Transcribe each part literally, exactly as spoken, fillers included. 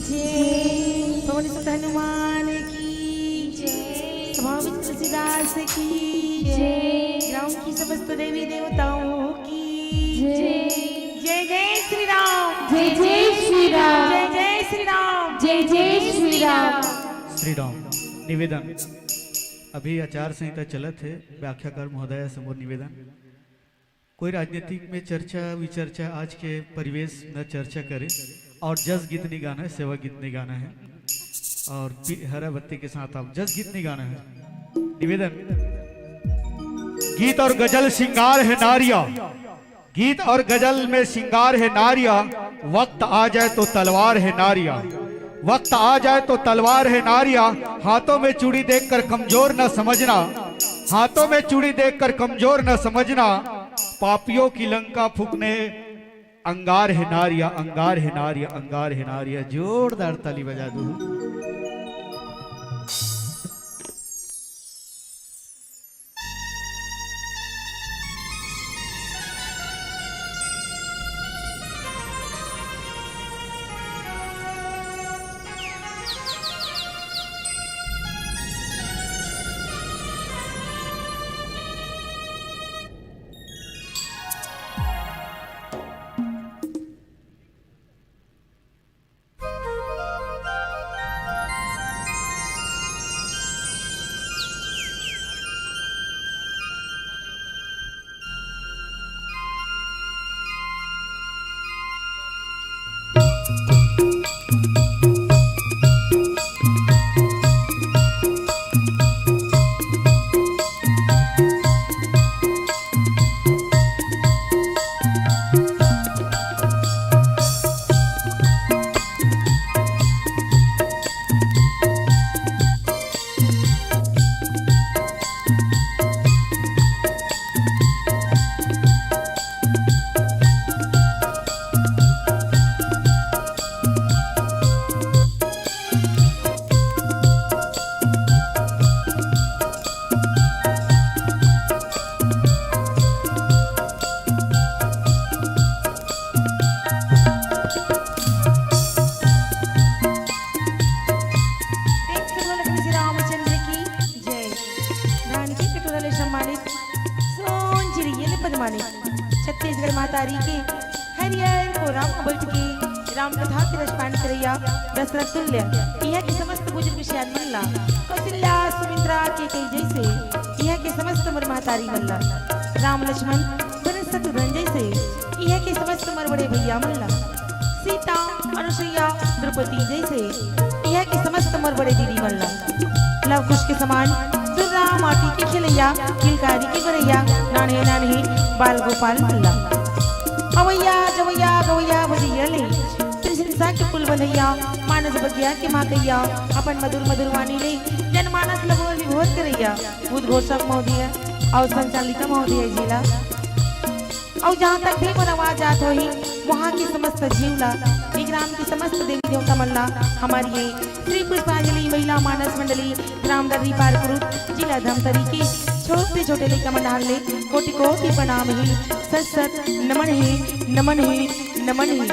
जय। पवन सुत हनुमान की जय। सभावित तुलसीदास की जय। ग्राम की समस्त देवी देवताओं की जय। जय जय श्री राम। जय जय श्री राम। जय जय श्री राम। जय जय श्री राम। श्री राम। निवेदन, अभी आचार संहिता चलत हे, व्याख्याकार महोदय से मोर निवेदन, कोई राजनीतिक में चर्चा विचर्चा आज के परिवेश न चर्चा करे, और जस गीत नहीं गाना है, सेवा गीत नहीं गाना है, और पी-, हरा बत्ती के साथ आप जस गीत नहीं गाना है। निवेदन, गीत और गजल श्रृंगार है नारिया, गीत और गजल में श्रृंगार है नारिया, वक्त आ जाए तो तलवार है नारिया, वक्त आ जाए तो तलवार है नारिया, हाथों में चूड़ी देखकर कमजोर न समझना, हाथों में चूड़ी देखकर कमजोर न समझना, पापियों की लंका फूकने अंगार है नारिया, अंगार है नारिया, अंगार है नारिया। जोरदार ताली बजा दो। प्रेम से बोलो लक्ष्मी श्री रामचंद्र की जय। धान के कटोरा ले सम्मानित, सोन चिड़िया ले पदमानित, छत्तीसगढ़ महतारी के हरियर कोरा म बइठ के राम कथा के रसपान करइया दशरथ तुल्य इहाँ के समस्त बुजुर्ग सियान मन ला, कौशल्या सुमित्रा केकई जइसे इहाँ के समस्त मोर महतारी मन ला, राम लक्ष्मण भरत शत्रुघ्न जइसे इहाँ के समस्त मोर बड़े भैया मन ला, सीता अनुसुईया द्रौपदी जइसे इहाँ के समस्त मोर बड़े दीदी मन ला, लव कुश के समान दुर्रा माटी के खेलइया, किलकारी के बरइया, नान्हे नान्हे बाल गोपाल मन ला। अवइया जवइया गवइया बजइया ले, प्रशंसा के पुल बंधइया, मानस बगिया के माँ कहिया, अपन मधुर मधुर वाणी ले जनमानस ल मोर विभोर करइया, उद्घोषक महोदय अउ संचालिका महोदय जी ला। अउ जहाँ तक भी मोर आवाज जात होही, वहाँ के समस्त जीव ला, ए ग्राम के समस्त देवी देवता मन ला, हमर ये श्री पुष्पांजलि महिला मानस मंडली, ग्राम दर्री पार कुरुद, जिला धमतरी के छोटे छोटे लइका मन डाहर ले कोटि कोटि प्रणाम हे, सत सत नमन हे, नमन हे, नमन हे।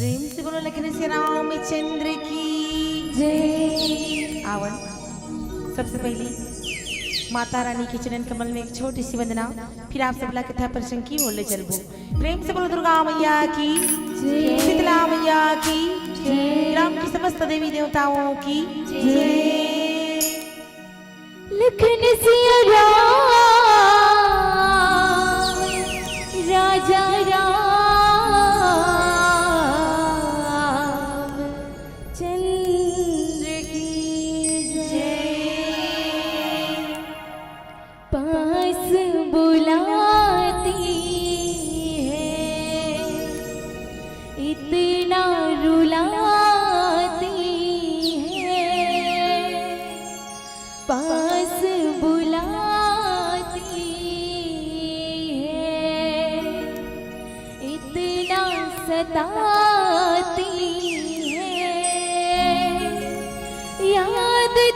प्रेम से बोलो लखन से रामचंद्र की जय। आवन, सबसे पहली माता रानी के चरण कमल में एक छोटी सी वंदना, फिर आप सबला कथा प्रसंग की ओर ले चलबो। प्रेम से बोलो दुर्गा मैया की जय। शीतला मैया की जय। ग्राम की समस्त देवी देवताओं की जय। लखन सिया राम, राजा राम चंद्र की जय। पास बुलाती है, इतना रुलाती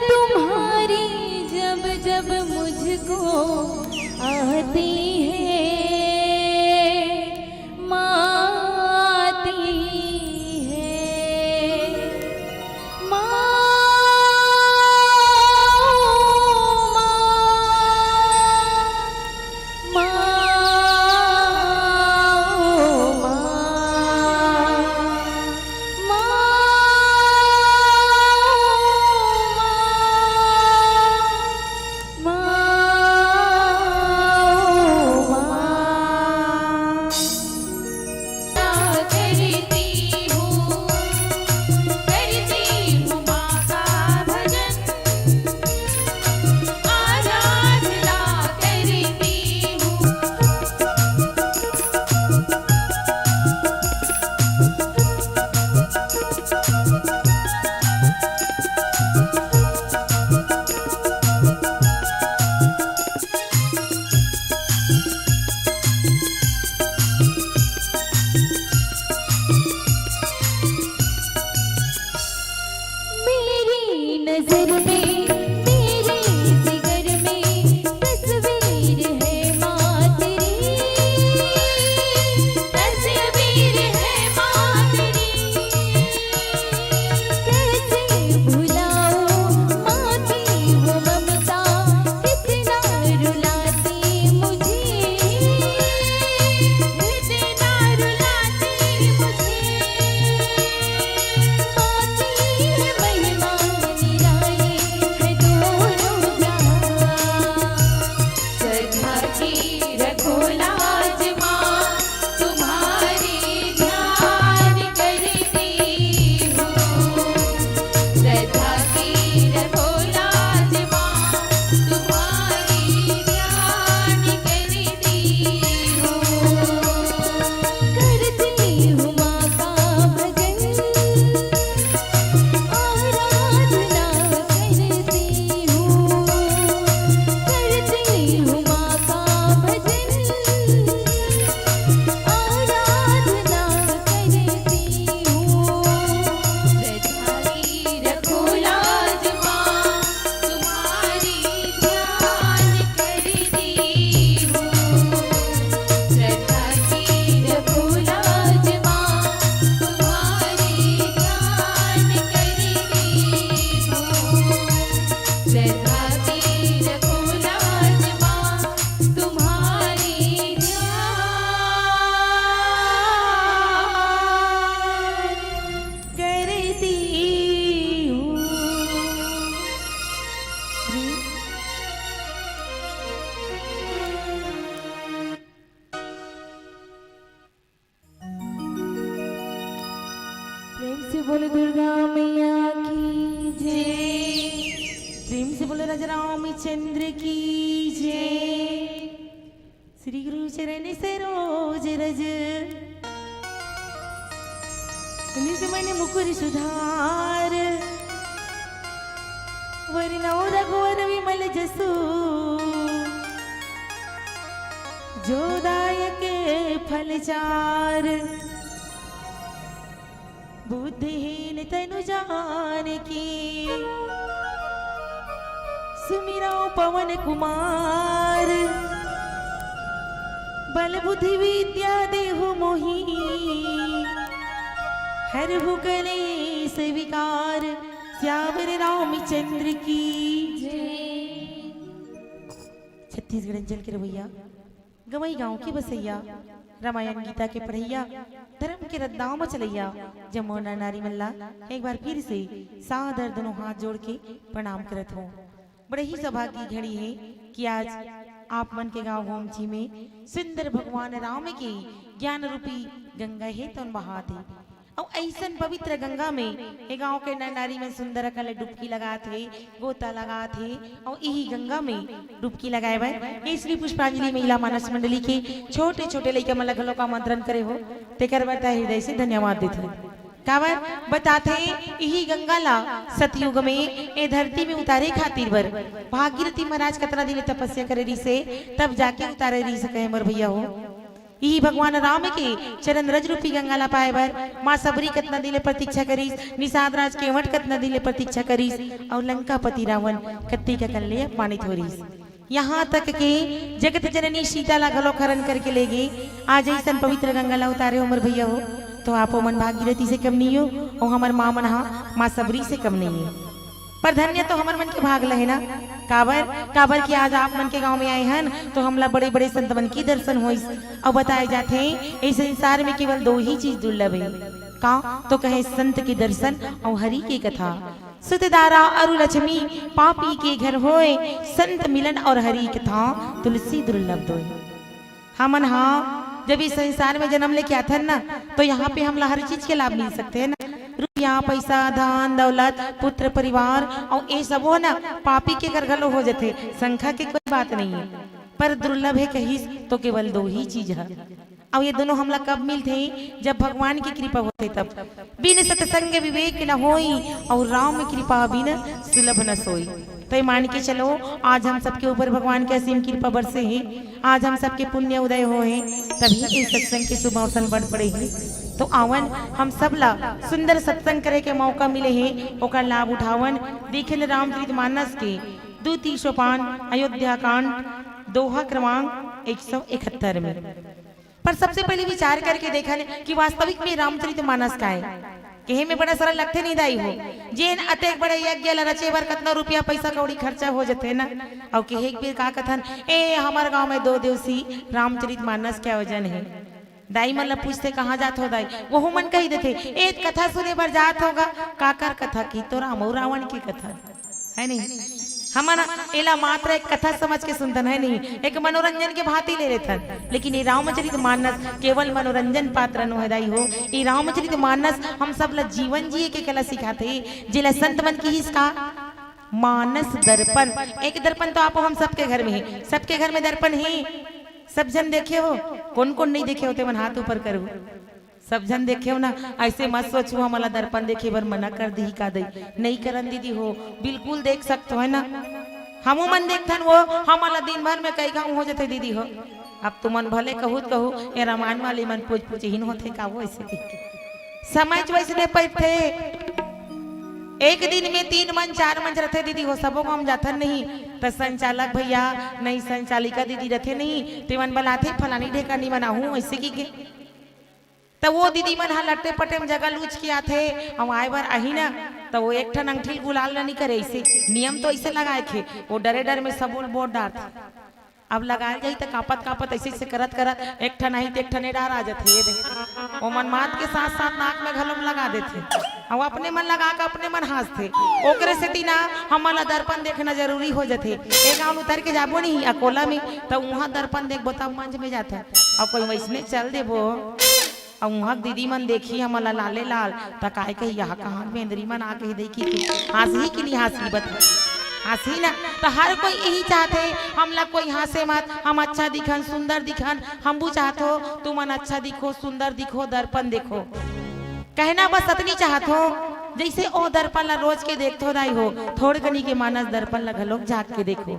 तुम्हारी जब जब मुझको आती है, माँ आती है। माँ, माँ, माँ, माँ, माँ, माँ, माँ, माँ। करती हूँ, करती हूँ माँ का भजन, आराधना करती हूँ। मेरी नजर में, मेरे जिगर में तस्वीर है माँ तेरी, तस्वीर है माँ तेरी। कैसे भुलाऊं माँ की वो ममता, कितना रुलाती मुझे, कितना रुलाती मुझे। माँ की महिमा निराली है दोनों जहां। श्रद्धा की रखो लाज माँ, तुम्हारी ध्यान करती हूँ। श्रद्धा की रखो लाज माँ, तुम्हारी ध्यान करती हूँ। करती हूँ माँ का भजन, आराधना करती हूँ, करती हूँ माँ का भजन, आराधना करती हूँ। श्रद्धा की रखो लाज माँ, तुम्हारी ध्यान करती हूँ। श्रद्धा की रखो लाज माँ, तुम्हारी ध्यान करती हूँ। श्रद्धा की रखो लाज माँ, तुम्हारी ध्यान करती हूँ। प्रेम से बोलो दुर्गा मैया की जय। प्रेम से बोलो राजा रामचंद्र की जय। श्री गुरु चरण सरोज रज, निज मन मुकुर सुधार। वरनौ रघुवर विमल जसु, जो दायक फल चार। बुद्धिहीन तनु जान की, सुमिरौ पवन कुमार। बल बुद्धि विद्या देहु मोहि, हरहु कलेस विकार। सियावर रामचंद्र की जय। छत्तीसगढ़ अंचल के रवैया, गंवई गांव के बसैया, रामायण गीता के पढ़इया, धरम के रद्दा म चलइया जम्मो नर नारी मन ला एक बार फिर से सादर दोनों हाथ जोड़ के प्रणाम करत हों। बड़े ही सौभाग्य की घड़ी हे कि आज आप मन के गांव गोमची में सुंदर भगवान राम के ज्ञान रूपी गंगा हे, तोन बहात हे। अउ अइसन पवित्र गंगा में ए गांव के नर नारी मन सुंदर अकन ले डुबकी लगात हे, गोता लगात हे। अउ इही गंगा में डुबकी लगाए बर ये श्री पुष्पांजलि महिला मानस मंडली के छोटे-छोटे लइका मन ला घलोक आमंत्रण करे हों, तेकर बर तहे हृदय से धन्यवाद देथों। काबर बताथे, इही गंगा ला सतयुग में ए धरती में उतारे खातिर बर भागीरथी महाराज कतना दिन ले तपस्या करे रिहिसे, तब जाके उतारे रिहिसे कहे मोर भैया हो। इही भगवान राम के चरण रज रूपी गंगा ला पाए बर माँ सबरी कतना दिन ले प्रतीक्षा करिस, निषाद राज केवट कतना दिन ले प्रतीक्षा करिस, अउ लंकापति रावण कत्ती का कन ले अपमानित हो रिस। यहाँ तक के जगत जननी सीता ला घलो हरण करके ले गे। आज अइसन पवित्र गंगा ला उतारे हो मोर भैया हो, तो आपो मन भागीरथी से कम नहीं हो, अउ हमर माँ मन हा माँ सबरी से कम नहीं है। पर धन्य तो हमर मन के भाग लहे ना। काबर? काबर कि आज आप मन के गांव में आए हन, तो हमला बड़े-बड़े संत मन के दर्शन होइस। अउ बताए जाथे, ए संसार में केवल दो ही चीज दुर्लभ हे। का? तो कहे संत के दर्शन अउ हरि के कथा। सुत दारा अरु लक्ष्मी, पापी के घर होय, संत मिलन अउ हरि कथा, तुलसी दुर्लभ दोय। हमन हा जब इस संसार में जन्म लेके आथन ना, तो यहाँ पे हमला हर चीज के लाभ मिल सकथे ना, रुपया, पैसा, धन, दौलत, पुत्र, परिवार, अउ ए सबो ना पापी के घर घलो हो जथे, शंका के कोई बात नहीं है। पर दुर्लभ हे कहिस तो केवल दो ही चीज है, अउ ये दोनों हमला कब मिलथे? जब भगवान की कृपा होथे तब। बिन सत्संग विवेक न होई, अउ राम कृपा बिन सुलभ न सोई। तो ये मान के चलो, आज हम सबके ऊपर भगवान के असीम कृपा बरसे हे, आज हम सबके पुण्य उदय होय हे, तभी ये सत्संग के शुभ अवसर बन पड़े हे। तो आवन, हम सब ला सुंदर सत्संग करे के मौका मिले हे, ओकर लाभ उठावन। देखेन रामचरित मानस के दूती सोपान, अयोध्या कांड, दोहा क्रमांक एक सौ इकहत्तर में। पर सबसे पहले विचार करके देखन कि वास्तविक में रामचरित मानस का है। कहे में बड़ा सरल लगथे नहीं दाई हो, जेन अतेक बड़े यज्ञ ला रचे बर कतना रुपया पैसा कौड़ी खर्चा हो जथे ना। अउ कहे एक बेर का कथन, ए हमर गांव में दो दिवसी रामचरित मानस के आयोजन है। दाई मन ला पूछथे, "कहाँ जात हो दाई?" वहू मन कही देथे, "ए कथा सुने बर जात होगा।" काकर कथा की? तो राम अउ रावण की कथा, है नहीं? हमन एला मात्र एक कथा समझ के सुनथन, है नहीं? एक मनोरंजन के भांति ले लेथन। लेकिन ये रामचरित मानस केवल मनोरंजन पात्र नो है दाई हो। ये रामचरित मानस हम सब ला जीवन जिए के कला सिखाथे, जेला संत मन किहिस का मानस दर्पण। एक दर्पण तो आपो हम सबके घर में है, सबके घर में दर्पण है। सब झन देखे हो? कोन कोन नहीं देखे हो ते मन हाथ ऊपर करो। सब झन देखे हो ना? ऐसे मत सोचो हमला दर्पण देखे बर मना कर दिही का दई। नहीं करन दीदी हो, बिल्कुल देख सकत हो, है ना? हमू मन देखथन वो, हमला दिन भर में कई घाव हो जथे दीदी हो। अब तुमन भले कहू त कहू, ए रामायण वाली मन पूछ पूछ हीन होथे का वो ऐसे की? समय च वैसने पैथे। एक दिन में तीन मन, चार मन रथे दीदी हो, सबो गांव जाथन नहीं। त संचालक भैया, नहीं संचालिका दीदी रथे नहीं, तेमन बलाथे, "फलानी ढेकानी मन आहू," ऐसे की के। त वो दीदी मन ह लट्टे पट्टे में जगह लूच के आथे, अउ आए बर आही ना, त वो एक ठन अंगठी गुलाल ल नहीं करे, ऐसे नियम तो ऐसे लगाए थे, वो डरे डर में सबो ल बोर डारथे। अब लगाए जाही त कांपत कांपत ऐसे ऐसे करत करत एक ठन आही त एक ठन ए डार आ जथे। ये दे, ओमन मात के साथ साथ नाक में घलो लगा देथे, अउ अपने मन लगा के अपने मन हंसथे। ओकरे सेती ना हमन ला दर्पण देखना जरूरी हो जथे। ए गांव उतर के जाबो नहीं अकोला में, त उहां दर्पण देखबो, तब मंच में जाथे। अउ कोई वैसने चल देबो, अउ उहां के दीदी मन देखी हमन ला लाले लाल, त काय कही, "यहाँ कहाँ बेंदरी मन आ गई देखी के?" हंसही कि नहीं हंसही बता? हंसही ना। त हर कोई यही चाहथे, हमला कोई हंसे मत, हम अच्छा दिखन, सुंदर दिखन। हमू चाहथो तुमन अच्छा दिखो, सुंदर दिखो, दर्पण देखो। कहना बस अतनी चाहथो, जैसे ओ दर्पण ला रोज के देखथो दाई हो, थोड़कनी के मानस दर्पण ला घलोक झांक के देखो।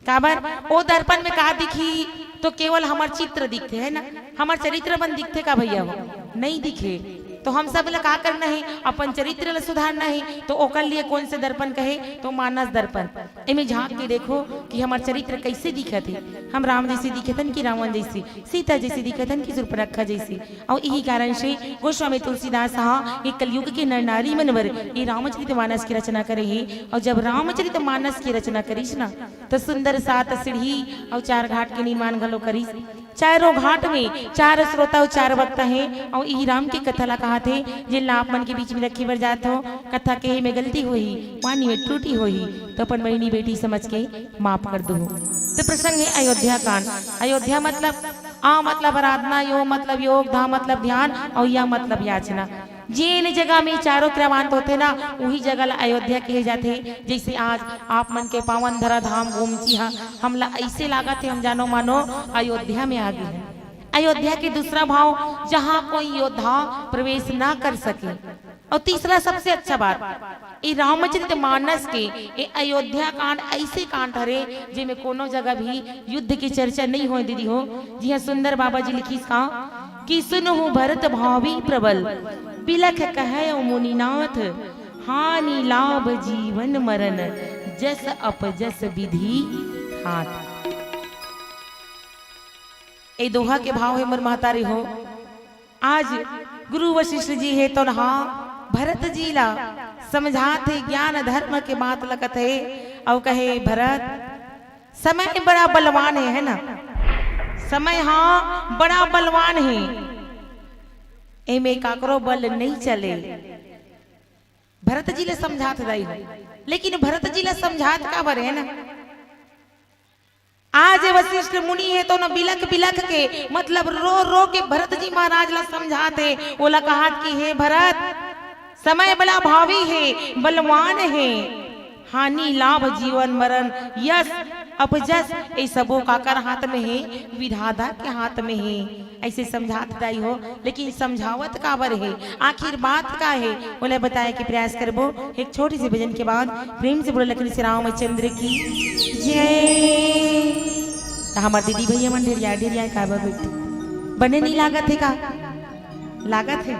काबर? ओ दर्पण में का दिखही? तो केवल हमर चित्र दिखथे, है ना? हमर चरित्र मन दिखथे का भैया हो? नहीं दिखे। तो हम सब ला का करना है? अपन चरित्र ला सुधारना है। तो ओकर लिए कौन से दर्पण कहे? तो मानस दर्पण। एमे झांक के देखो कि हमर चरित्र कैसे दिखत हे। हम राम जैसे दिखथन कि रावण जैसे, सीता जैसे दिखथन कि सूर्पनखा जैसे। अउ इही कारण से गोस्वामी तुलसीदास ह ये कलयुग के नर नारी मन बर ये रामचरित मानस की रचना करे हे। अउ जब रामचरित मानस की रचना करिस ना, तो सुंदर सात सीढ़ी अउ चार घाट के निर्माण घलो करिस। चारों घाट में चार श्रोता अउ चार वक्ता हे, अउ इही राम के कथा ला कहाथे, जेन ला आप मन के बीच में रखे बर जात हो। कथा कहे में गलती होही, वाणी में त्रुटि होही, तो अपन बहिनी बेटी समझ के माफ कर दो। तो प्रसंग है अयोध्या कांड। अयोध्या मतलब आ मतलब आराधना, यो मतलब योग, धा मतलब ध्यान, अउ या मतलब याचना। जेन जगह में चारों क्रमांत होथे ना, उही जगह ला अयोध्या कहे जाथे। जैसे आज आप मन के पावन धरा धाम गोमती ह, हमला ऐसे लागत हे हम जानो मानो अयोध्या में आ गे हन। अयोध्या के दूसरा भाव, जहाँ कोई योद्धा प्रवेश ना कर सके, अउ तीसरा सबसे अच्छा बात, ये रामचरित मानस के ये अयोध्या कांड ऐसे कांड हरे, जेमे कोनो जगह भी युद्ध की चर्चा नहीं होय दीदी हो। जी हाँ, सुंदर बाबा जी लिखिस का कि सुनहु भरत भावी प्रबल, बिलख कहै मुनिनाथ, हानि लाभ जीवन मरण, जस अपजस विधि हाथ। ए दोहा के भाव हे मोर महतारी हो, आज गुरु वशिष्ठ जी हे तो नहा भरत जी ला समझात हे, ज्ञान धर्म के बात ल कथे, अउ कहे, भरत, समय बड़ा बलवान हे, है ना? समय हा बड़ा बलवान हे, एमे काकरो बल नहीं चले। भरत जी ले समझात दाई हो, लेकिन भरत जी ले समझात काबर हे ना? आज वशिष्ठ मुनि हे तो न बिलख बिलख के, मतलब रो रो के भरत जी महाराज ला समझात हे, ओला कहत कि हे भरत, समय बड़ा भावी हे, बलवान हे, हानि लाभ जीवन मरण, यश अपजस, ये सबो काकर हाथ में हे? विधाता के हाथ में हे। ऐसे समझात दाई हो, लेकिन समझावत काबर हे, आखिर बात का हे, ओला बताए के प्रयास करबो एक छोटी सी भजन के बाद। प्रेम से बोलो लखन श्री रामचंद्र की जय। त हमर दीदी भैया मन ढेरिया ढेरिया काबर बैठे, बने नहीं लागत हे का? लागत हे।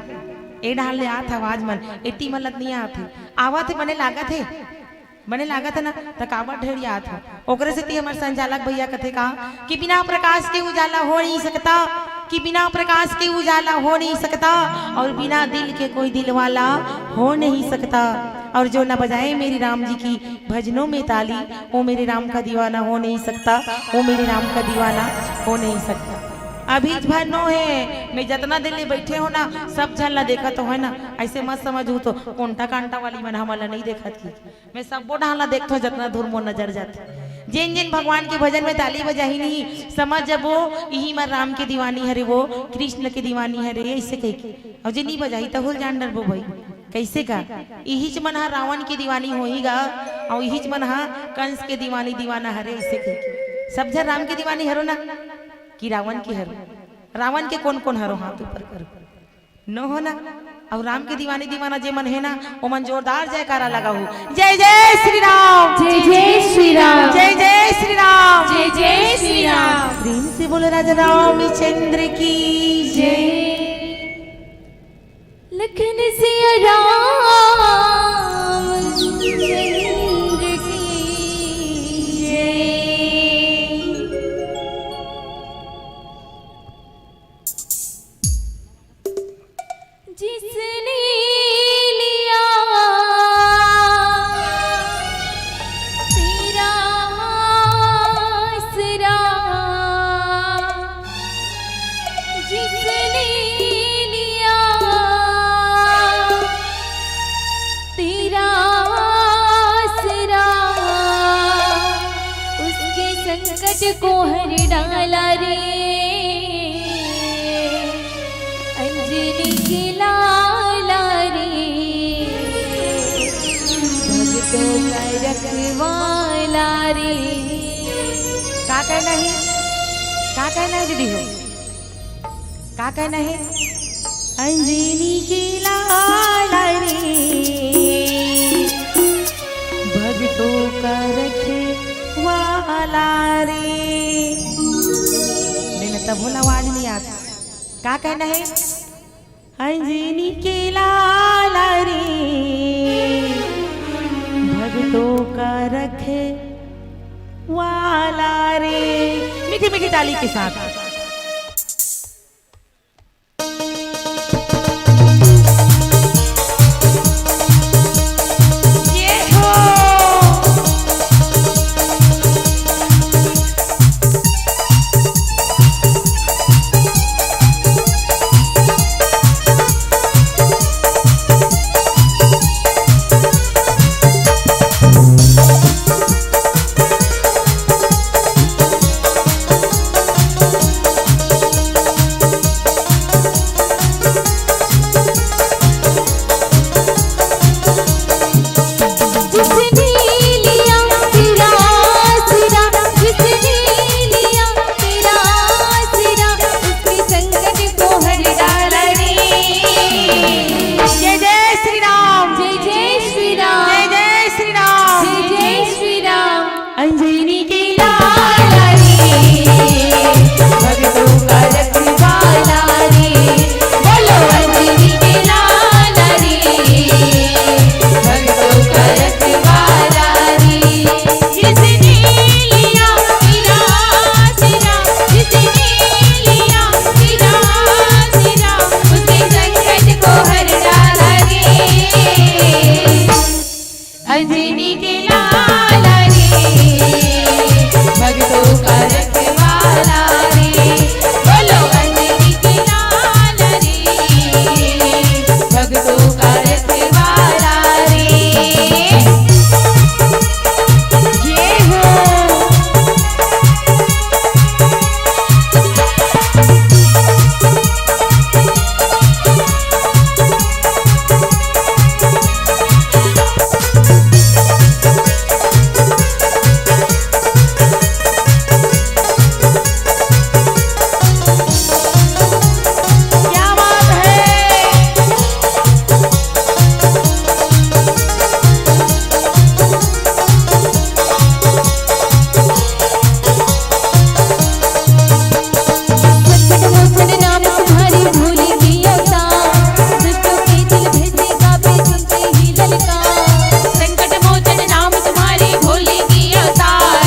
ए डाल ले आत आवाज मन, एती मलत नहीं आत हे, आवत हे, बने लागत हे। बने लागत हे ना, त काबर ढेरियात हो? ओकरे सेती हमर संचालक भैया कथे का कि बिना प्रकाश के उजाला हो नहीं सकता, कि बिना प्रकाश के उजाला हो नहीं सकता, और बिना दिल के कोई दिल वाला हो नहीं सकता। और जो न बजाए मेरे राम जी की भजनों में ताली, वो मेरे राम का दीवाना हो नहीं सकता, वो मेरे राम का दीवाना हो नहीं सकता। अभी भर नो हे, मैं जतना दिन ले बैठे हो ना, सब झन ला देखत हो, है ना? ऐसे मत समझू तो कोंटा कांटा वाली मन हमन ला नहीं देखत की। मैं सब्बो डहान ला देखथों, जतना दूर मोर नजर जाथे। जेन जेन भगवान के भजन में ताली बजाही नहीं, समझ जबो, इही मन राम के दीवानी हरे वो, कृष्ण के दीवानी हरे, ऐसे कह के। अउ जे नहीं बजाही, त हुल जान डरबो भाई। कैसे का? इहीच मन हा रावण के दीवानी होही गा, अउ इहीच मन हा कंस के दीवानी दीवाना हरे, ऐसे कह के। सब झन राम के दीवानी हरो ना, कि रावण के हरो? रावण के कौन कौन हरो? हाथ ऊपर करो। नो हो ना। अउ राम के दीवानी दीवाना जे मन हे ना, ओमन जोरदार जयकारा लगाहू। जय जय श्री राम। जय जय श्री राम। जय जय श्री राम। जय जय श्री राम। प्रेम से बोलो राजा रामचंद्र की जय। लखन सिया राम चंद्र की जय। जिसने लिया तेरा आसरा, जिसने लिया तेरा आसरा, उसके संकट को हर डाला रे। अंजनी के लाला रे, भक्तों का रखवाला रे। का कहना है, का कहना है दीदी हो, का कहना है? अंजनी के लाला रे, भक्तों का रखवाला रे। नहीं ना, तब बोला आवाज नहीं आता। का कहना है? अंजनी के लाला रे, भक्तों का रखवाला रे। मीठी मीठी ताली के साथ। ये हो। अंजनी के लाला रे, भगतों का रखवाला रे, बोलो अंजनी के लाला रे, भगतों का रखवाला रे। जिसने लिया तेरा आसरा, जिसने लिया तेरा आसरा, उसके संकट को हर डाला रे। अंजनी के लाला रे, भगतों का रखवाला रे, बोलो अंजनी के लाला रे, भगतों का रखवाला रे। जय हो। क्या बात है। संकट मोचन नाम तुम्हारी भोले की अवतार, दुष्टों के दिल भेजे कांपे सुनते ही ललकार। संकट मोचन नाम तुम्हारी भोले की अवतार,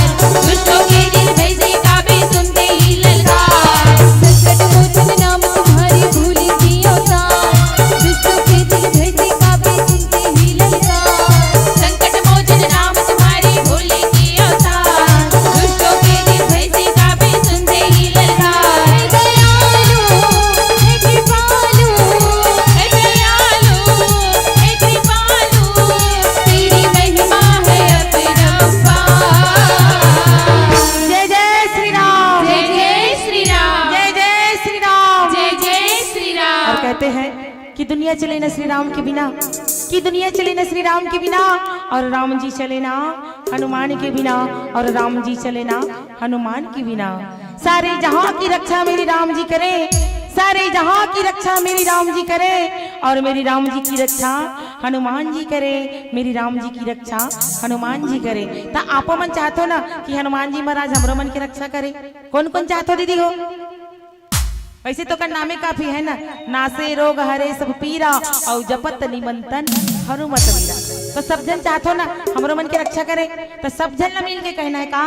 दुष्टों के दिल भेजे कांपे सुनते ही ललकार। संकट मोचन नाम तुम्हारी भोले की अवतार, दुष्टों के दिल भेजे कांपे सुनते ही ललकार। संकट मोचन नाम तुम्हारी भोले की अवतार, दुष्टों के दिल भेजे कांपे सुनते ही ललकार। हे दयालु, हे कृपालु, हे दयालु, हे कृपालु, तेरी महिमा है अपरंपार। जय जय श्री राम। जय जय श्री राम। जय जय श्री राम। जय जय श्री राम। और कहते हैं कि दुनिया चले न श्री राम के बिना, कि दुनिया चले न श्री राम के बिना, और राम जी चले ना हनुमान के बिना, और राम जी चले ना हनुमान के बिना। सारे जहां की रक्षा मेरे राम जी करें, सारे जहां की रक्षा मेरे राम जी करें, और मेरे राम जी की रक्षा हनुमान जी करें, मेरे राम जी की रक्षा हनुमान जी करें। त आप मन चाहत हो ना कि हनुमान जी महाराज हमरो मन के रक्षा करें? कौन कौन चाहत हो दीदी हो? वैसे तो ओकर नामे काफी है ना, नासे रोग हरे सब पीरा, और जपत निमंतन हनुमत वीरा। तो सब झन चाहत हो ना हमरो मन के रक्षा करे, तो सब झन ला मिल के कहना है का?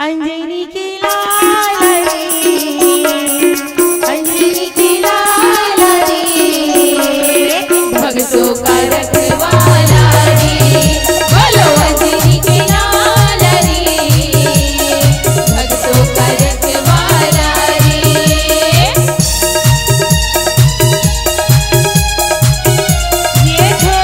अंजनी के लाल रे, अंजनी के लाल रे, भगतों का रखवाला रे, बोलो अंजनी के लाल रे, भगतों का रखवाला रे। ये थे।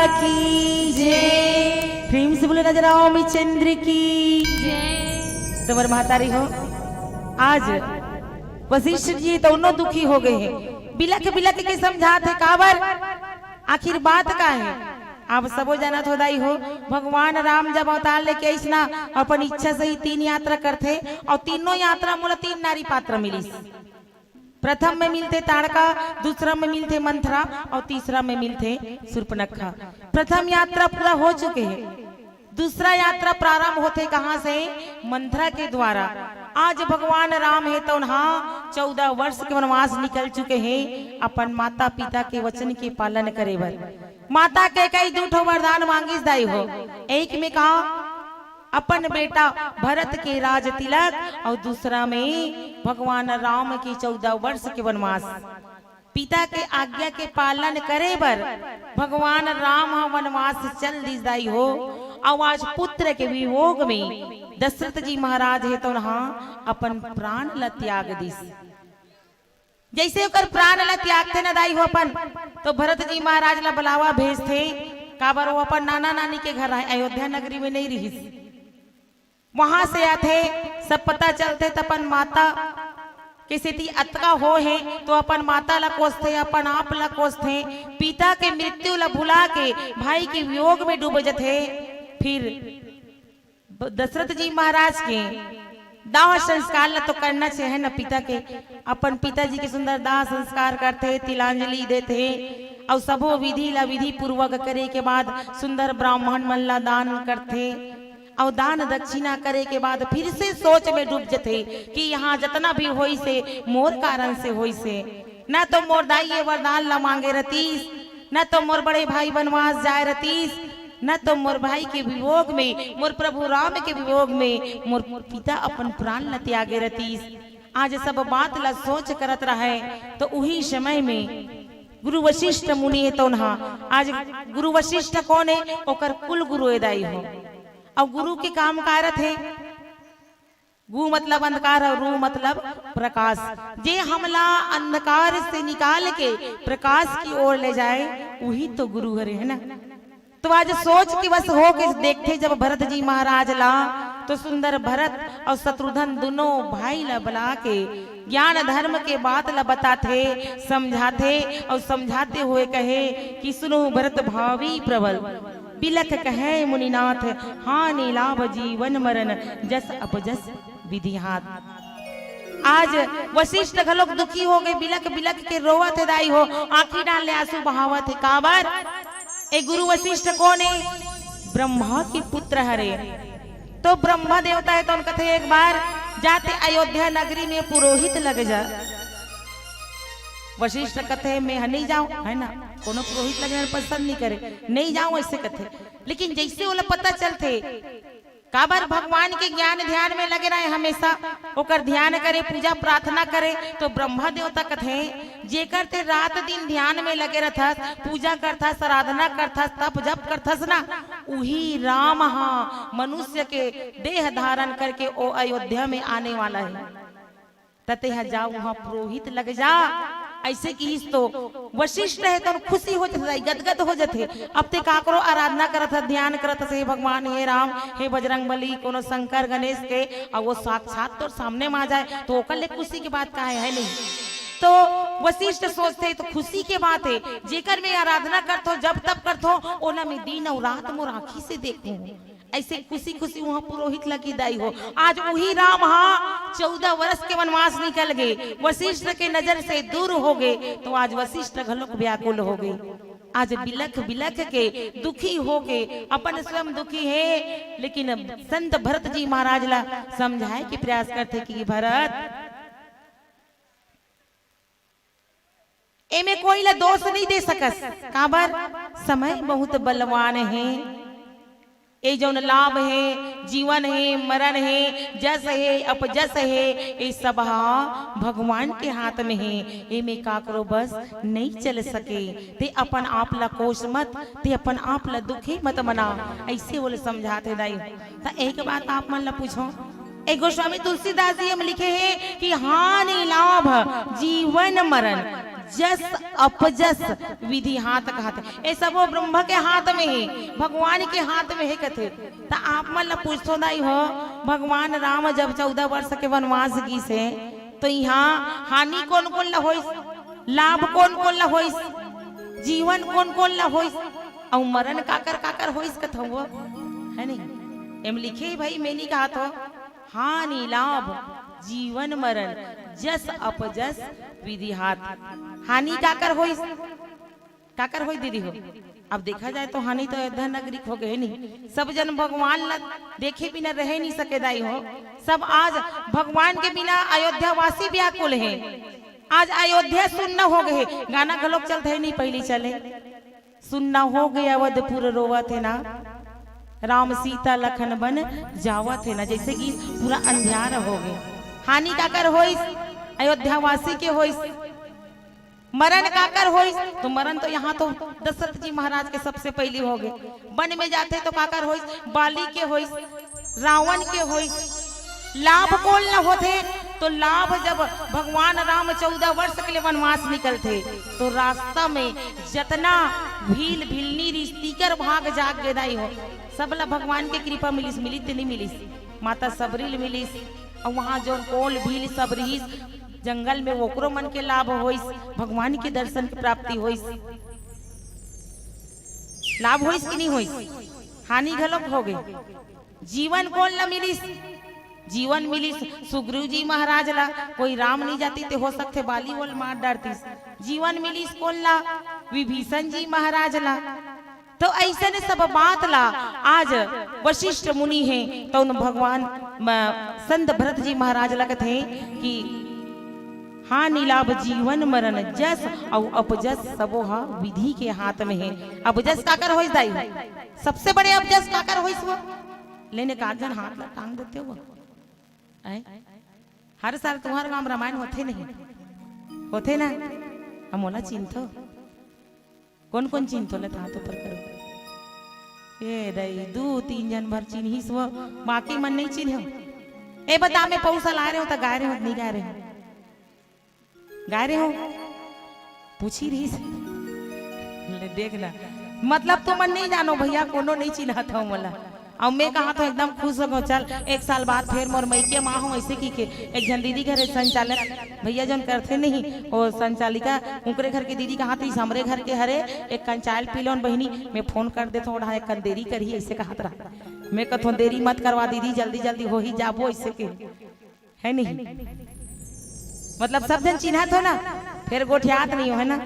की जय। प्रेम से बोले राजा रामचंद्र की जय। तोर महतारी हो, आज वशिष्ठ जी तउनो दुखी हो गे हे, बिलख बिलख के समझात हे। काबर? आखिर बात का हे? आप सबो जानत हो दाई हो, भगवान राम जब अवतार लेके आइस ना, अपन इच्छा से ही तीन यात्रा करथे, अउ तीनों यात्रा मोला तीन नारी पात्र मिलिस। प्रथम में मिलथे ताड़का, दूसरा में मिलथे मंथरा, अउ तीसरा में मिलथे शूर्पणखा। प्रथम यात्रा पूरा हो चुके हे, दूसरा यात्रा प्रारंभ होथे कहाँ से? मंथरा के द्वारा। आज भगवान राम हे तउन हा चौदह वर्ष के वनवास निकल चुके हे, अपन माता पिता के वचन के पालन करे बर। माता कैकेयी दू ठो वरदान मांगिस दाई हो, एक में का, अपन बेटा भरत के राज तिलक, अउ दूसरा में भगवान राम के चौदह वर्ष के वनवास। पिता के आज्ञा के पालन करे बर भगवान राम ह वनवास चल दिस दाई हो। अउ आज पुत्र के वियोग में दशरथ जी महाराज हे तउन हा अपन प्राण ल त्याग दिस। जइसे ओकर प्राण ल त्यागथे न दाई हो अपन, तो भरत जी महाराज ल बलावा भेजथे, काबर वो अपन नाना नानी के घर आए, अयोध्या नगरी में नइ रिहिस। वहां से आथे, सब पता चलथे त अपन माता के सेती अतका हो हे, तो अपन माता ल कोसथे, अपन आप ल कोसथे, पिता के मृत्यु ल भुला के भाई के वियोग में डूब जथे। फिर ब-, दशरथ जी महाराज के दाह संस्कार ल तो करना चाहे न पिता के, अपन पिताजी के सुंदर दाह संस्कार करथे, तिलांजलि देथे, अउ सबो विधि ल विधि पूर्वक करे के बाद सुंदर ब्राह्मण मन ल दान करथे, अउ दान दक्षिणा करे के बाद फिर से सोच में डूब जथे कि यहाँ जतना भी होइस हे मोर कारण से होइस हे, न तो मोर दाई ये वरदान ल मांगे रहतीस, न तो मोर बड़े भाई वनवास जाए रहतीस, न तो मोर भाई के वियोग में, मोर प्रभु राम के वियोग में मोर पिता अपन प्राण ल त्यागे रहतीस। आज सब बात ल सोच करत रहय, तो उही समय में गुरु वशिष्ठ मुनि हे तउन हा। आज गुरु वशिष्ठ कोन हे? ओकर कुल गुरु ए दाई हो। अउ गुरु के काम का रथे? गु मतलब अंधकार अउ रु मतलब प्रकाश। जे हमला अंधकार से निकाल के प्रकाश की ओर ले जाए, उही तो गुरु हरे, है ना? तो आज सोच के बस हो के देखथे जब भरत जी महाराज ला, तो सुंदर भरत अउ शत्रुघ्न दुनों भाई ला बला के ज्ञान धर्म के बात ला बताथे, समझाथे अउ समझाते हुए कहे कि सुनो भरत भावी प्रबल, बिलख कहे मुनिनाथ, हानि लाभ जीवन मरण, जस अपजस विधि हाथ। आज वशिष्ठ घलोक दुखी हो गे, बिलख बिलख के रोवत हे दाई हो, आंखी डाल ले आंसू बहावत हे। काबर? ए गुरु वशिष्ठ कोन हे? ब्रह्मा के पुत्र हरे। तो ब्रह्मा देवता हे, तो उन कथे, एक बार जाते अयोध्या नगरी में पुरोहित लग जा। वशिष्ठ कथे, मैं ह नहीं जाऊं, है ना, कोनो पुरोहित लगे पसंद नहीं करे, नहीं जाऊं, ऐसे कथे। लेकिन जैसे ओला पता चलथे, काबर भगवान के ज्ञान ध्यान में लगे रहे, हमेशा ओकर ध्यान करे, पूजा प्रार्थना करे, तो ब्रह्मा देवता कथे, जेकर ते रात दिन ध्यान में लगे रहथस, पूजा करथस, आराधना करथस, तप जप करथस ना, उही राम हा मनुष्य के देह धारण करके ओ अयोध्या में आने वाला है। त तेहा जा, उहाँ पुरोहित लग जा। ऐसे किहिस तो वशिष्ठ हे तो खुशी हो जथे, गदगद हो जथे। अब ते काकरो आराधना करत हस, ध्यान करत हस, हे भगवान, हे राम, हे बजरंग बली, कोनो शंकर गणेश के, अउ वो साक्षात तोर सामने म आ जाए, तो ओकर ले खुशी के बात का हे, है नहीं? तो वशिष्ठ सोचथे, तो खुशी के बात हे, जेकर मैं आराधना करथो, जप तप करथो, ओला मैं दिन अउ रात मोर आँखी से देखूं। ऐसे खुशी खुशी उहाँ पुरोहित लगी दाई हो। आज उही राम हा चौदह वर्ष के वनवास निकल गे, वशिष्ठ के नजर से दूर हो गे, तो आज वशिष्ठ घलोक व्याकुल हो गे। आज बिलख बिलख के, दुखी हो के, अपन स्वयं दुखी हे, लेकिन संत भरत जी महाराज ला समझाए के प्रयास करथे कि भरत, एमे कोई ला दोष नहीं दे सकस। काबर? समय बहुत बलवान हे। ए जौन लाभ हे, जीवन हे, मरण हे, जस हे, अपजस हे, ए सब हा भगवान के हाथ में हे। एमे काकरो बस नहीं चल सके। ते अपन आप ला कोस मत, ते अपन आप ला दुखी मत मना। ऐसे ओला समझात हे दाई। त एक बात आप मन ला पूछो, ए गोस्वामी तुलसीदास जी हम लिखे हे कि हानि लाभ जीवन मरण, जस अपजस विधि हाथ कहत हे। ए सबो ब्रह्म के हाथ में हे, भगवान के हाथ में हे कथे। त आप मन ल पूछथों दाई हो, भगवान राम जब चौदह वर्ष के वनवास गिस हे, तो इहाँ हानि कोन कोन ल होइस, लाभ कोन कोन ल होइस, जीवन कोन कोन ल होइस, अउ मरण काकर काकर होइस कथव, हे नहीं? एम लिखे हे भाई, मैं नहीं कहत हो। हानि लाभ जीवन मरण, जस अपजस विधि हाथ। हानि काकर होइस, काकर होइस दीदी हो? अब देखा जाए तो हानि तो अयोध्या नगरी के होगे हे नहीं। सब जन भगवान ला देखे बिना रहे नहीं सके दाई हो। सब आज भगवान के बिना अयोध्या वासी व्याकुल हे। आज अयोध्या सुन्न होगे हे। गाना घलोक चलत हे नहीं, पहिली चले। सुन्ना होगे अवधपुर रोवत हे ना, राम सीता लखन बन जावत हे ना, जइसे कि पूरा अंधियार होगे। हानि काकर होइस? अयोध्या वासी के होइस। मरण काकर होइस? तो मरण तो यहाँ तो दशरथ जी महाराज के सबसे पहिली होगे। बन में जाथे तो काकर होइस? बाली के होइस, रावण के होइस। लाभ कोन ल होथे? तो लाभ जब भगवान राम चौदह वर्ष के लिए वनवास निकलथे, तो रास्ता में जतना भील भिलनी रिहिस, तीकर भाग जाग गे दाई हो, सब ला भगवान के कृपा मिलिस, मिलिस ते नहीं मिलिस? माता सबरी ल मिलिस, अउ वहाँ जोन कोल भील सब रिहिस जंगल में, ओकरो मन के लाभ होइस, भगवान के दर्शन के प्राप्ति होइस। लाभ होइस कि नहीं होइस? हानि घलोक होगे। जीवन कोन ल मिलिस? जीवन मिलिस सुग्रीव जी महाराज ला। कोई राम नहीं जातिस ते हो सकथे बाली ओला मार डारतिस। जीवन मिलिस कोन ला? विभीषण जी महाराज ला। तो अइसने सब बात ला आज वशिष्ठ मुनि हे, तो उन भगवान म-, संत भरत जी महाराज ला कथे कि हानि लाभ जीवन मरण, जस अउ अपजस सबो ह विधि के हाथ में हे। अपजस काकर होइस दाई? सबसे बड़े अपजस काकर होइस वो? लेने का जन हाथ ला टांग देते हो। आय? हर साल तुम्हार गांव रामायण होथे नहीं? होथे ना? हम ओला चिन्हथो। कोन कोन चिन्हथो ले हाथ ऊपर करो। ए दाई, दू तीन जन भर चिन्हिस वो, बाकी मन नहीं चिन्हे। ए बता, मैं पौसा ला रहे हो त गाय रहे हो, नहीं गाय रहे हो? गाय रहे हो? पूछी रहिस। ले देख ना, मतलब तुमन नहीं जानो भैया, कोनो नहीं चिन्हत हो मोला। अउ मैं कहा तो एकदम खुश हो गो। चल, एक साल बाद फेर मोर मइके मा हो, ऐसे की के एक झन दीदी घरे संचालन भैया जोन करथे नहीं, वो संचालिका, उनकरे घर के दीदी कहा थी, हमरे घर के हरे, एक कन चाय पी लोन बहिनी, मैं फोन कर देथो, ओढ़ा एक कन देरी करही, ऐसे कहत रहा। मैं कथो, देरी मत करवा दीदी, जल्दी जल्दी हो ही जाबो, ऐसे के। है नहीं? मतलब सब जन चिन्हत हो ना, फेर गोठियात नहीं हो, है ना?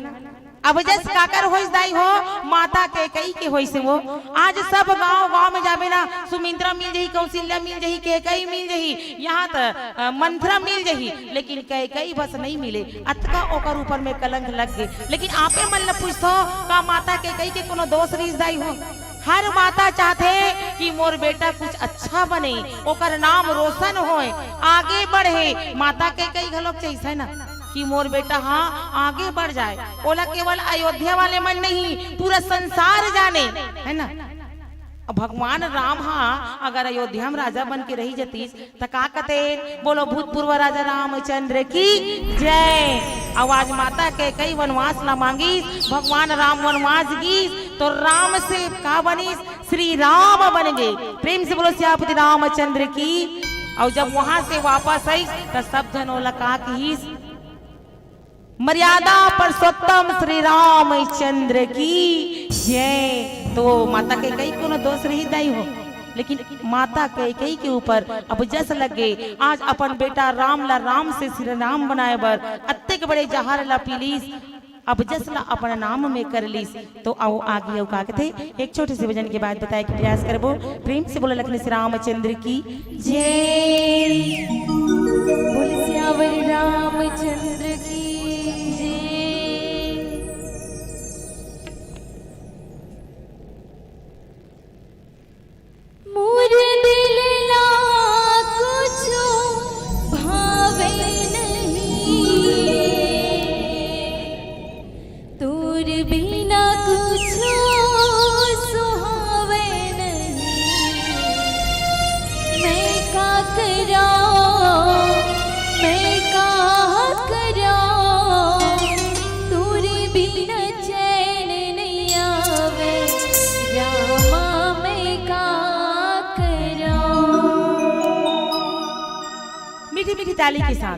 अपजस काकर होइस दाई हो, माता कैकई के होइस वो। आज सब गांव गांव में जाबे ना, सुमित्रा मिल जही, कौशल्या मिल जही, कैकई मिल जही, यहाँ त, अ, मंथरा मिल जही, लेकिन कैकई बस नहीं मिले। अतका ओकर ऊपर में कलंक लग गे। लेकिन आपे मन ल पूछथो, का माता कैकई के कोनो दोष रिहिस दाई हो? हर माता चाहथे कि मोर बेटा कुछ अच्छा बने, ओकर नाम रोशन होय, आगे बढ़े। माता कैकई घलोक चाहिस है ना कि मोर बेटा, हाँ, आगे बढ़ जाए। ओला केवल अयोध्या वाले मन नहीं, पूरा संसार जाने, है ना? अब भगवान राम हा अगर अयोध्या में राजा बन के रही जतीस, त का कथे? बोलो, भूतपूर्व राजा रामचंद्र की जय। अउ आज माता कैकई वनवास ला मांगिस, भगवान राम वनवास गिस, तो राम से का बनिस? श्री राम बन गे। प्रेम से बोलो सियापति रामचंद्र की। अउ जब वहां से वापस आइस, त सब जन ओला का किहिस? मर्यादा पुरुषोत्तम श्री रामचंद्र की जय। तो माता कैकई कोनो दोष रही दाई हो, लेकिन माता कैकई के ऊपर अपजस लग गे। आज अपन बेटा राम ला राम से श्री राम बनाए बर अतेक बड़े जहर ला पीलिस, अपजस ला अपन नाम में कर लिस। तो आओ आगे अउ का कथे, एक छोटे से भजन के बाद बताए के प्रयास करबो। प्रेम से बोलो लखन श्री रामचंद्र की जय। बोल सियावर रामचंद्र की जय। मोर दिल ला कुछो भावे नहीं, तोर बिना कुछो सुहावे नहीं। मैं का करा, मैं का करा, ताली के साथ।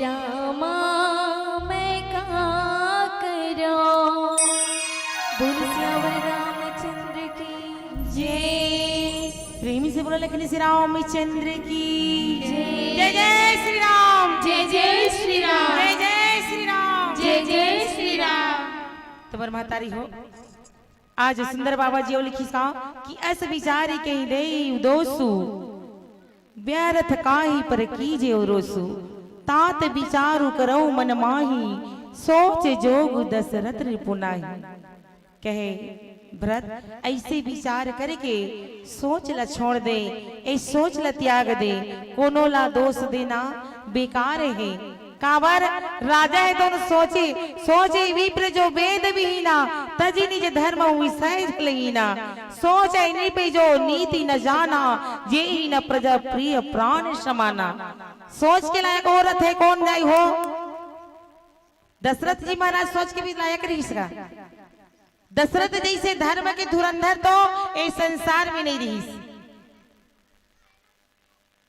रामा, मैं का करूं? बोल सियावर रामचंद्र की जय। प्रेमी से बोलो, लेकिन श्री रामचंद्र की जय। जय जय श्री राम। जय जय श्री राम। जय जय श्री राम। जय जय श्री राम। तो बर महतारी हो, आज सुंदर बाबा जी लिखिस का कि अस बिचारी कहि देई उदोसु, व्यर्थ काहि पर कीजे उरोसु। तात बिचारु करउ मन माही, सोच जोग दशरथ रिपु नाही। कहे भरत, अइसे बिचार करके सोच ल छोड़ दे, ए सोच ल त्याग दे, कोनो ला दोष देना बेकार हे। काबर राजा हे दोनों सोचे, सोचे विप्र जो वेद विहीना, तजि निज धर्म विषय जलहीना। सोचइ नृप जो नीति न जाना, जेहि न प्रजा प्रिय प्राण समाना। सोच के लायक औरत हे कौन दाई हो? दशरथ जी महाराज सोच के भी लायक रहिस का? दशरथ जइसे धर्म के धुरंधर तो ए संसार में नइ रहिस।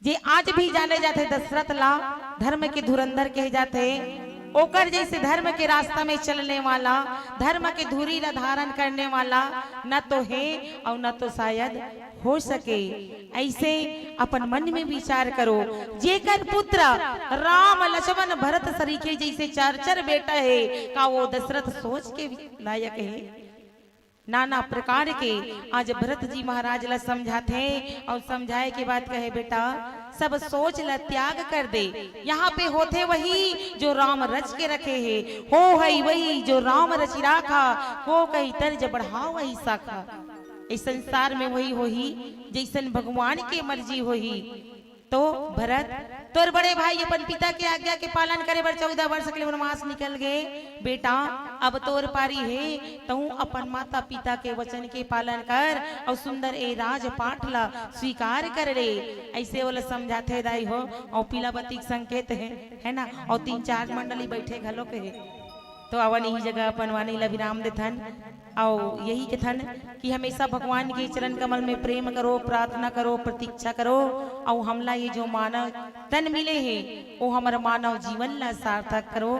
जे आज भी जाने जाथे दशरथ ला धर्म के धुरंधर कहे जाथे, ओकर जइसे धर्म के रास्ता में चलने वाला, धर्म के धुरी ला धारण करने वाला न तो हे अउ न तो शायद हो सके। अइसे अपन मन में विचार करो, जेकर पुत्र राम लक्ष्मण भरत सरीखे जइसे चार चार बेटा हे, का वो दशरथ सोच के लायक हे? नाना प्रकार के आज भरत जी महाराज ला समझाथे अउ समझाए के बाद कहे, बेटा, सब सोच ला त्याग कर दे। यहाँ पे होथे वही जो राम रच के रखे हे, होहइ वही जो राम रचि राखा, को कहि तर्ज बढ़ावइ शाखा। इस संसार में वही होही जइसन भगवान के मर्जी होही। तो भरत, तोर बड़े भाई अपन पिता के आज्ञा के पालन करे बर चौदह वर्ष के लिए वनवास निकल गे। बेटा, अब तोर पारी हे, तहूँ अपन माता पिता के वचन के पालन कर अउ सुंदर ए राजपाट ला स्वीकार कर ले। अइसे ओला समझाथे दाई हो, अउ पीला बत्ती के संकेत हे, हे ना? अउ तीन चार मंडली बइठे घलोक हे। तो अवन इही जगह अपन वाणी ला विराम देथन। अउ यही कथन कि हमेशा भगवान के चरण कमल में प्रेम करो, प्रार्थना करो, प्रतीक्षा करो, अउ हमला ये जो मानव तन मिले हे, वो हमर मानव जीवन ला सार्थक करो।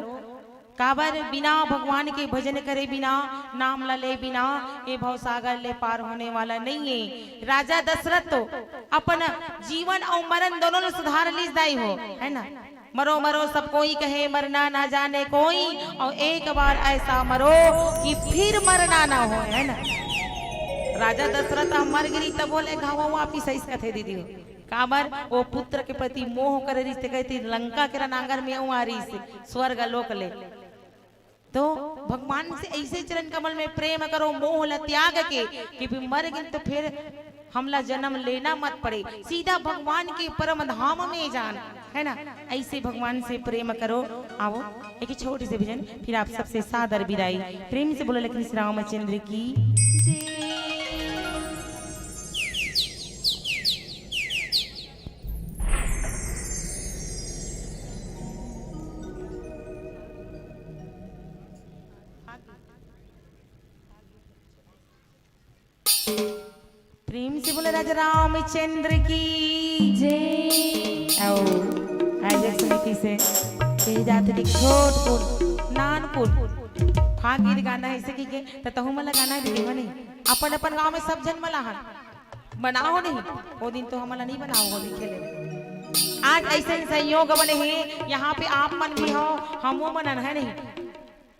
काबर बिना भगवान के भजन करे बिना, नाम ला ले बिना, ये भवसागर ले पार होने वाला नहीं है। राजा दशरथ तो अपन जीवन अउ मरण दोनों ला सुधार लिस दाई हो, है ना? मरो मरो सब कोई कहे, मरना ना जाने कोई, अउ एक बार ऐसा मरो कि फिर मरना ना हो, है ना? राजा दशरथ ह मर गिरी तब बोले घावा वापिस आइस कथे दीदी हो। काबर वो पुत्र के प्रति मोह करे रिहिस ते कहिथे लंका के रणांगन में अउ आ रिहिस स्वर्ग लोक ले। तो भगवान से ऐसे चरण कमल में प्रेम करो, मोह ला त्याग के, कि भी मर गिन तो फिर हमला जन्म लेना मत पड़े, सीधा भगवान के परम धाम में जान, है ना? ऐसे भगवान से प्रेम करो। आओ, एक छोटे से भजन, फिर आप सबसे सादर विदाई। प्रेम से बोलो लखन श्री रामचंद्र की जय। प्रेम से बोले राजा रामचंद्र की जय। आओ, आज एक समिति से कही जाते कि छोट कुन, नान कुन, फागिर गाना ऐसे की के, त तहु मला गाना दे हो नहीं। अपन अपन गांव में सब झन मला हन। बनाओ नहीं, वो दिन तो हमला नहीं बनाओ होली खेले। आज ऐसे संयोग बने हैं, यहाँ पे आप मन भी हो, हमो मनन है नहीं।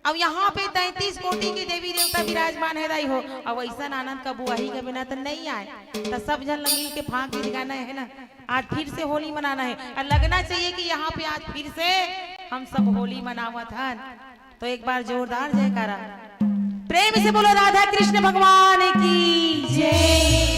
अब यहाँ पे तैंतीस कोटि के देवी देवता विराजमान है दाई हो। अब ऐसा आनंद कबू आही के बिना तो नहीं आए। तो सब झन मिल के फाग गीत गाना है ना, आज फिर से होली मनाना है। और लगना चाहिए कि यहाँ पे आज फिर से हम सब होली मनावत हन। तो एक बार जोरदार जयकारा, प्रेम से बोलो राधा कृष्ण भगवान की जय।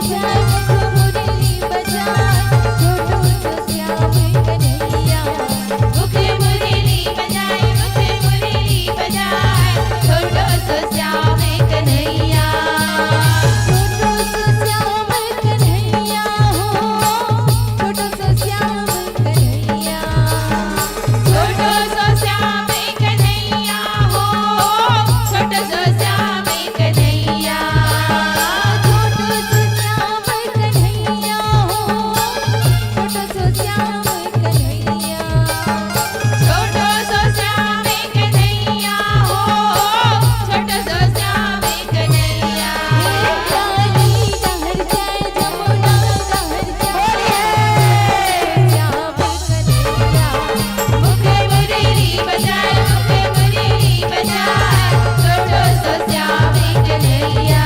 बजाए मुख मुरली बजाए, छोटो सो श्याम कन्हैया। मुख मुरली बजाए, मुख मुरली बजाए, छोटो सो श्याम कन्हैया। छोटो सो श्याम कन्हैया हो, छोटो सो श्याम कन्हैया। छोटो सो श्याम कन्हैया हो, छोटो सो श्याम कन्हैया। छोटो सो श्याम कन्हैया हो, छोटो सो श्याम कन्हैया। छोटो सो श्याम कन्हैया हो, छोटो सो श्याम कन्हैया। हे काली डहर जय, जमुना डहर जय, श्याम कन्हैया। मुख मुरली बजाए, मुख मुरली बजाए, छोटो सो श्याम कन्हैया।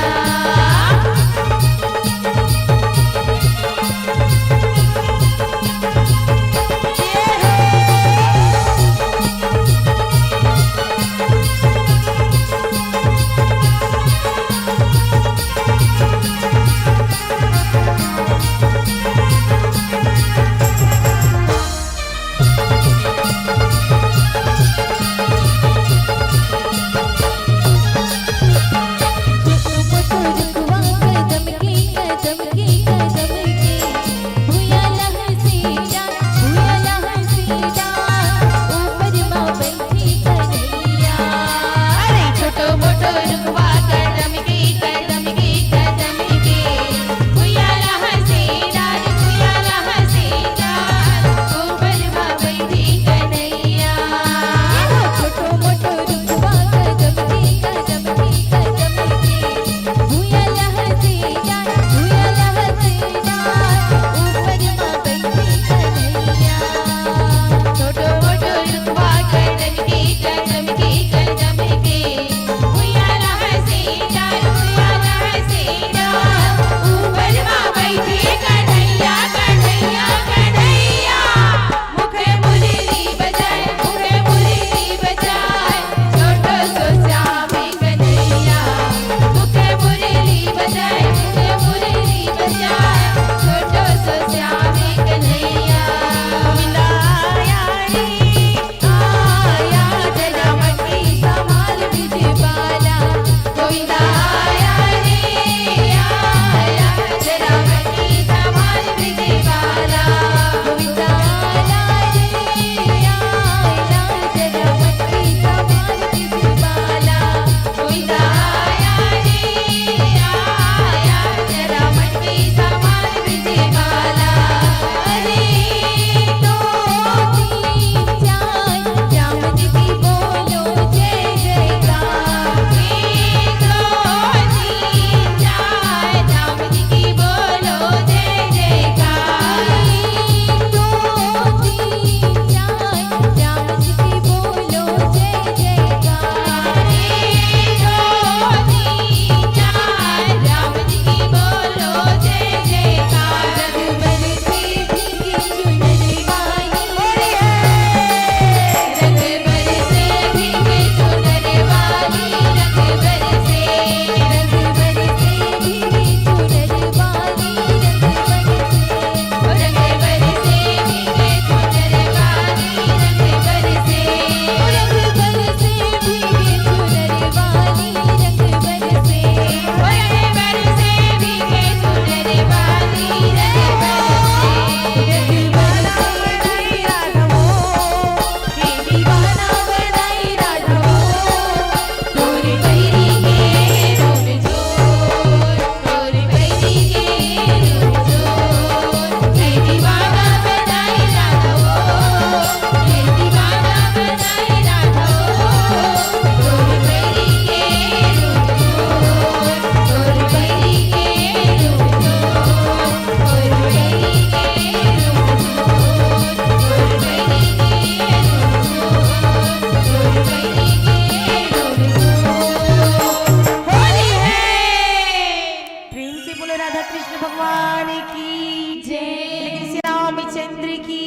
प्रेम से बोलो राधा कृष्ण भगवान की जय। श्री रामचंद्र की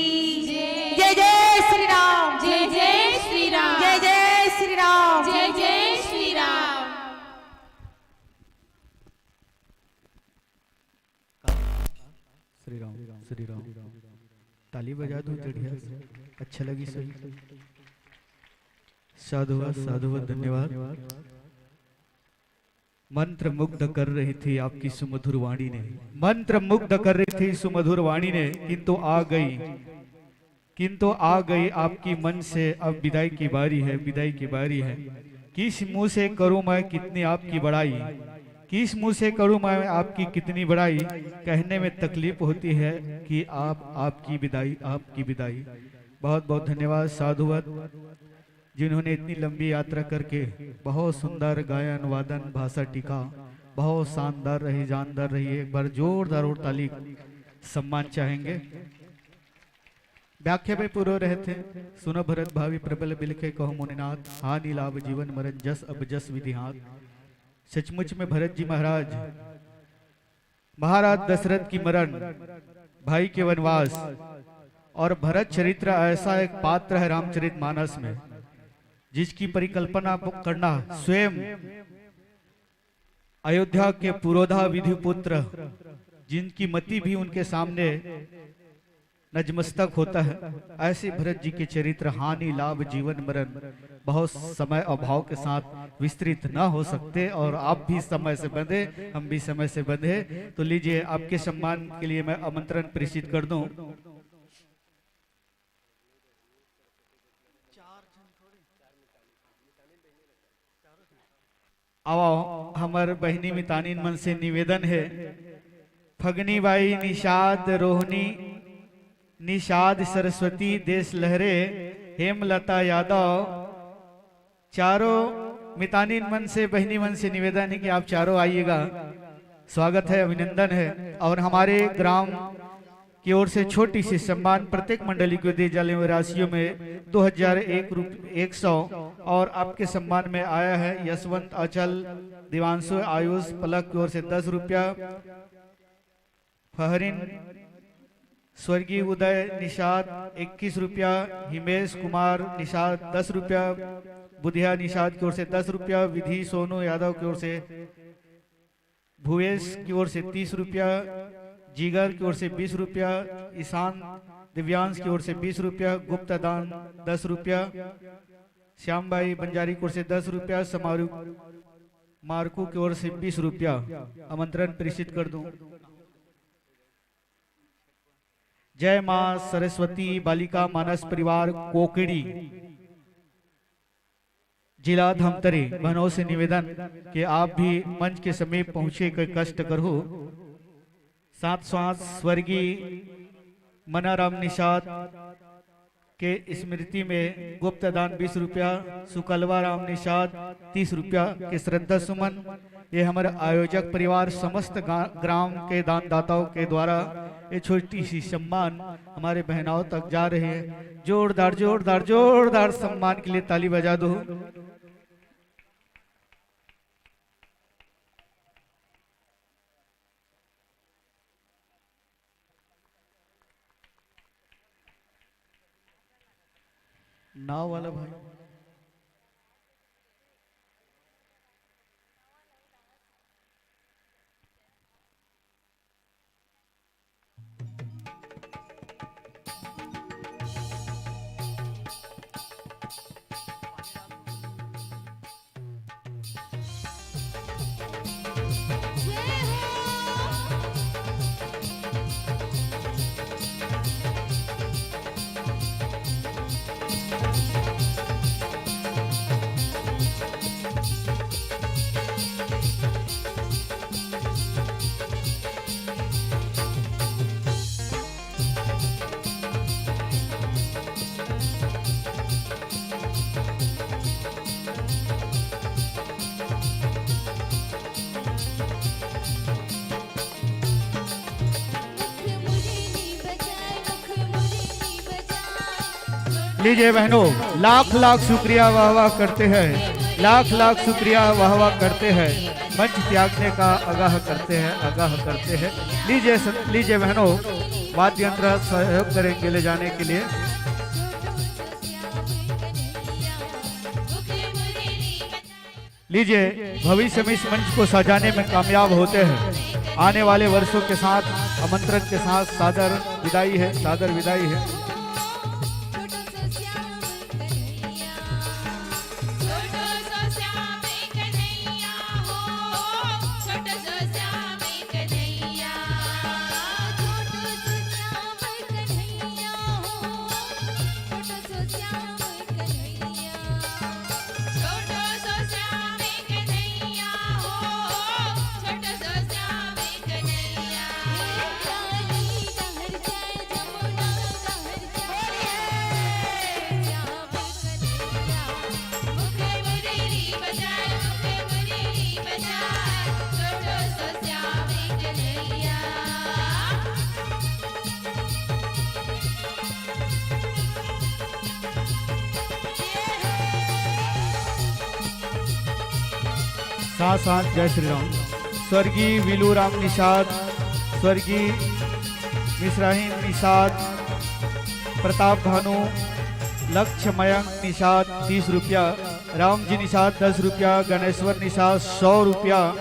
जय। जय जय श्री राम। जय जय श्री राम। जय जय श्री राम। जय जय श्री राम। श्री राम, श्री राम। ताली बजा दो, बढ़िया, अच्छा लगी सही। साधुवाद, साधुवाद, धन्यवाद। मंत्र मुग्ध कर रही थी आपकी सुमधुर वाणी ने, मंत्र मुग्ध कर रही थी सुमधुर वाणी ने, किंतु आ गई, किंतु आ गई आपकी मंच से अब विदाई की बारी है, विदाई की बारी है। किस मुंह से करूं मैं कितनी आपकी बड़ाई, किस मुंह से करूं मैं आपकी कितनी बड़ाई। कहने में तकलीफ होती है कि आप, आपकी विदाई, आपकी विदाई। बहुत बहुत धन्यवाद, साधुवाद, जिन्होंने इतनी लंबी यात्रा करके बहुत सुंदर गायन, वादन, भाषा टीका, बहुत शानदार रही, जानदार रही। एक बार जोरदार और ताली, सम्मान चाहेंगे। व्याख्या में पूर्व रहे थे, सुनो भरत भावी प्रबल बिलखे कहो मुनिनाथ, हानि लाभ जीवन मरण जस अब जस विधि हाथ। सचमुच में भरत जी महाराज, महाराज दशरथ की मरण, भाई के वनवास और भरत चरित्र ऐसा एक पात्र है रामचरित मानस में, जिसकी परिकल्पना करना स्वयं अयोध्या के पुरोधा विधि पुत्र, जिनकी मति भी उनके सामने नजमस्तक होता है। ऐसे भरत जी के चरित्र, हानि लाभ जीवन मरण, बहुत समय अभाव के साथ विस्तृत ना हो सकते और आप भी समय से बंधे, हम भी समय से बंधे। तो लीजिए, आपके सम्मान के लिए मैं आमंत्रण प्रेषित कर दूं। आओ, हमर बहिनी मितानिन मन से निवेदन है, फगनी बाई, निषाद, रोहनी, निषाद, सरस्वती, देश लहरे, हेमलता यादव, चारों मितानिन मन से, बहिनी मन से निवेदन है कि आप चारों आइएगा। स्वागत है, अभिनंदन है। और हमारे ग्राम की ओर से छोटी सी सम्मान प्रत्येक मंडली को दी जाने वाली राशियों में दो हजार एक रुप-, एक सौ, और आपके सम्मान में आया है यशवंत आंचल, दिवांशु, आयुष, पलक की ओर से दस रुपया, फहरिन, स्वर्गीय उदय निषाद इक्कीस रुपया, हिमेश कुमार निषाद दस रुपया, बुधिया निषाद की ओर से दस रुपया, विधि सोनू यादव की ओर से, भुवेश की ओर से तीस रुपया, जीगर की ओर से बीस रुपया, ईशान दिव्यांश की ओर से बीस रुपया, गुप्त दान दस रुपया, श्याम भाई बंजारी की ओर से दस रुपया, समारू मार्कू की ओर से बीस रुपया। आमंत्रण प्रेषित कर दूं। जय मां सरस्वती बालिका मानस परिवार कोकड़ी, जिला धमतरी, बहनों से निवेदन कि आप भी मंच के समीप पहुंचे के कष्ट करो। साथ साथ स्वर्गीय मनाराम निषाद के स्मृति में गुप्त दान बीस रुपया, सुकलवा राम निषाद तीस रुपया के श्रद्धा सुमन, ये हमारे आयोजक परिवार, समस्त गा-, ग्राम के दानदाताओं के द्वारा ये छोटी सी सम्मान हमारे बहनाओं तक जा रही है। जोरदार, जोरदार, जोरदार सम्मान के लिए ताली बजा दो। नाव वाला भाई। लीजिए बहनों, लाख लाख शुक्रिया, वाह वाह करते हैं, लाख लाख शुक्रिया, वाह वाह करते हैं, मंच त्यागने का आगाह करते हैं, आगाह करते हैं। लीजिए स-, लीजिए बहनों, वाद्य यंत्र सहयोग करेंगे ले जाने के लिए। लीजिए, भविष्य में इस मंच को सजाने में कामयाब होते हैं। आने वाले वर्षों के साथ आमंत्रण के साथ सादर विदाई है, सादर विदाई है। साथ साथ जय श्री राम। स्वर्गीय विलू राम निषाद, स्वर्गीय मिश्राहीन निषाद, प्रताप भानु, लक्ष्य मयंक निषाद तीस रुपया, रामजी निषाद दस रुपया, गणेश्वर निषाद सौ रुपया,